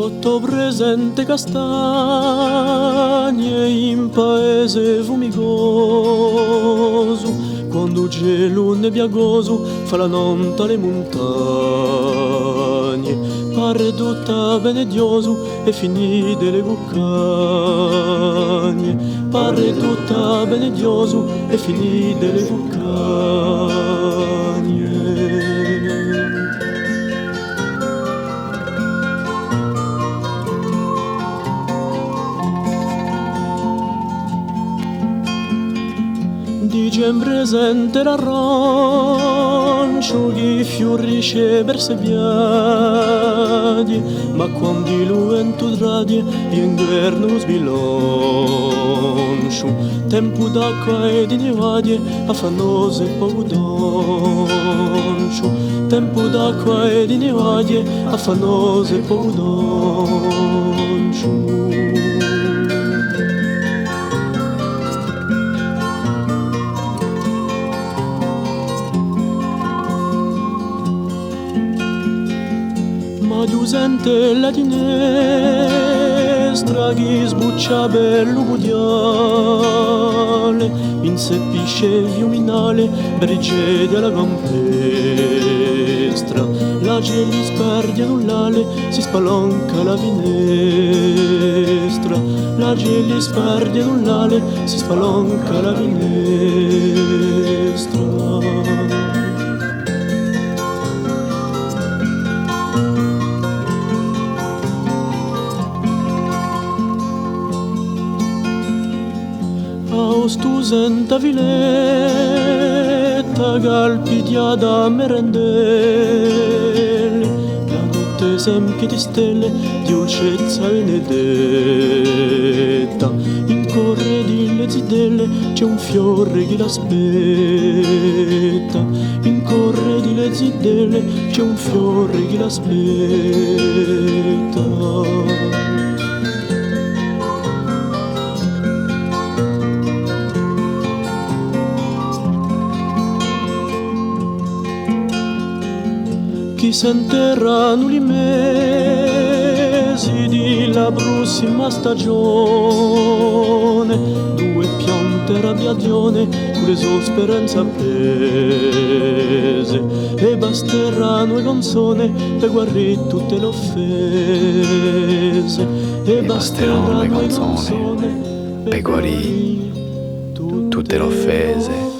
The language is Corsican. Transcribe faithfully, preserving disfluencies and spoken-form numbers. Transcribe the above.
Sottu presente castagne, in paese fumicosu, quandu u celu nebbiacosu fà la nonta à le muntagne, pare tuttu bene diosu è finite le cuccagne, pare tuttu bene diosu è finite le cuccagne. Dicembre sente l'arranciu chì fiurisce per ste piaghje, ma quandu lu ventu tradie, vene inguernu u sbilanciu, tempu d'acqua è di nivaghje, affannosu è pocu donciu, tempu d'acqua è di nivaghje, affannosu è pocu donciu. Ma ghjustamente la finestra chì sbuccia per lu pughjale, insepisce u fiuminale, brigghjeghja la campestra, l'acelli sparghjanu l'ale, si spalanca la finestra, l'acelli sparghjanu l'ale, si spalanca la finestra. Austu sente a filetta calpighjata à merendelle, la notte s'empie di stelle, di dulcezza benedetta. In corre di le zitelle c'hè un fiore chì l'aspetta, in corre di le zitelle c'hè un fiore chì l'aspetta. Chì s'interranu li mesi di la prossima stagione, duie piante rabiaghjone, cù le so speranze appese, è basteranu e canzone per guarì tutte l'offese, è basteranu e canzone per guarì tutte l'offese.